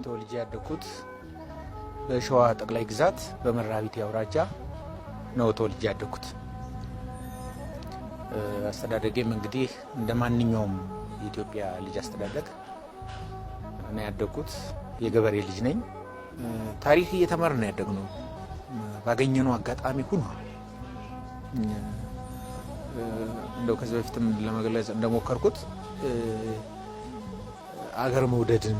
ተወልጄ ያደግኩት በሸዋ ጠቅላይ ግዛት በመርሐቤቴ አውራጃ ነው ተወልጄ ያደግኩት። አስተዳደጌም እንግዲህ እንደ ማንኛውም የኢትዮጵያ ልጅ አስተዳደግ ነው ያደግኩት። የገበሬ ልጅ ነኝ። ታሪክ እየተማርን ነው ያደግነው። ባገኘነው አጋጣሚ ሁሉ እንደው ከዚህ በፊትም ለመግለጽ እንደሞከርኩት አገር መውደድን፣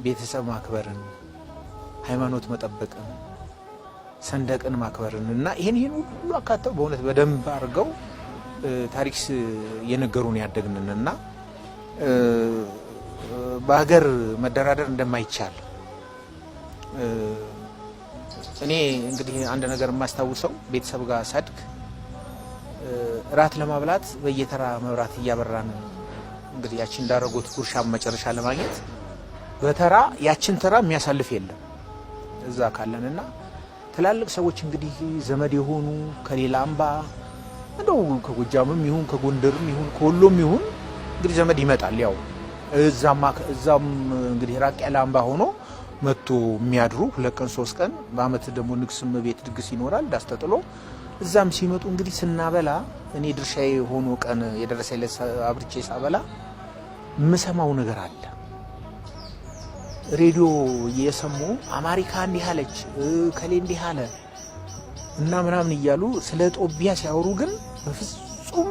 ቤተሰብ ማክበርን፣ ሃይማኖት መጠበቅን፣ ሰንደቅን ማክበርን እና ይህን ሁሉ አካተው በእውነት በደንብ አድርገው ታሪክ እየነገሩን ያደግንን እና በሀገር መደራደር እንደማይቻል። እኔ እንግዲህ አንድ ነገር የማስታውሰው ቤተሰብ ጋር ሳድግ እራት ለማብላት በየተራ መብራት እያበራን እንግዲህ ያችን እንዳረጎት ጉርሻ መጨረሻ ለማግኘት በተራ ያችን ተራ የሚያሳልፍ የለም እዛ ካለን። እና ትላልቅ ሰዎች እንግዲህ ዘመድ የሆኑ ከሌላ አምባ እንደው ከጎጃምም ይሁን ከጎንደርም ይሁን ከወሎም ይሁን እንግዲህ ዘመድ ይመጣል። ያው እዛም እንግዲህ ራቅ ያለ አምባ ሆኖ መጥቶ የሚያድሩ 2 ቀን 3 ቀን፣ በአመት ደግሞ ንግስም ቤት ድግስ ይኖራል ዳስ ተጥሎ። እዛም ሲመጡ እንግዲህ ስናበላ እኔ ድርሻዬ ሆኖ ቀን የደረሰ አብርቼ ሳበላ የምሰማው ነገር አለ። ሬዲዮ እየሰሙ አሜሪካ እንዲህ አለች፣ ከሌ እንዲህ አለ እና ምናምን እያሉ ስለ ጦቢያ ሲያወሩ ግን በፍጹም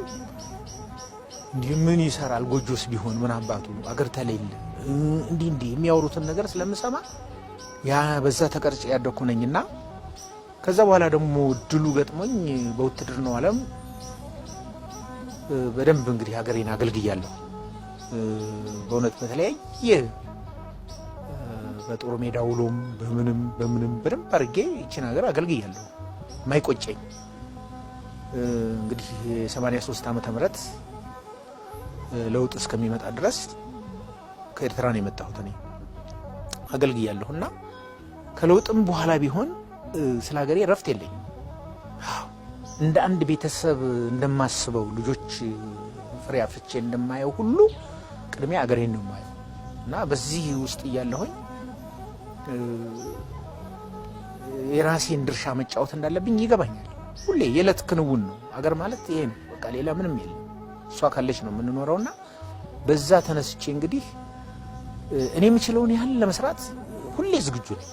እንዲህ ምን ይሰራል፣ ጎጆስ ቢሆን ምን አባቱ አገር ተሌለ እንዲህ እንዲህ የሚያወሩትን ነገር ስለምሰማ ያ በዛ ተቀርጬ ያደኩ ነኝና ከዛ በኋላ ደግሞ እድሉ ገጥሞኝ በውትድርናው ዓለም በደንብ እንግዲህ ሀገሬን አገልግያለሁ። በእውነት በተለያየ በጦር ሜዳ ውሎም በምንም በምንም በደንብ አድርጌ ይችን ሀገር አገልግያለሁ። ማይቆጨኝ እንግዲህ 83 ዓመተ ምህረት ለውጥ እስከሚመጣ ድረስ ከኤርትራ ነው የመጣሁት፣ እኔ አገልግያለሁ እና ከለውጥም በኋላ ቢሆን ስለ ሀገሬ እረፍት የለኝም። እንደ አንድ ቤተሰብ እንደማስበው፣ ልጆች ፍሬ አፍርቼ እንደማየው ሁሉ ቅድሚያ አገሬን ነው የማየው። እና በዚህ ውስጥ እያለሁኝ የራሴን ድርሻ መጫወት እንዳለብኝ ይገባኛል። ሁሌ የዕለት ክንውን ነው። አገር ማለት ይሄ ነው። በቃ ሌላ ምንም የለም። እሷ ካለች ነው የምንኖረውና በዛ ተነስቼ እንግዲህ እኔ የምችለውን ያህል ለመስራት ሁሌ ዝግጁ ነኝ።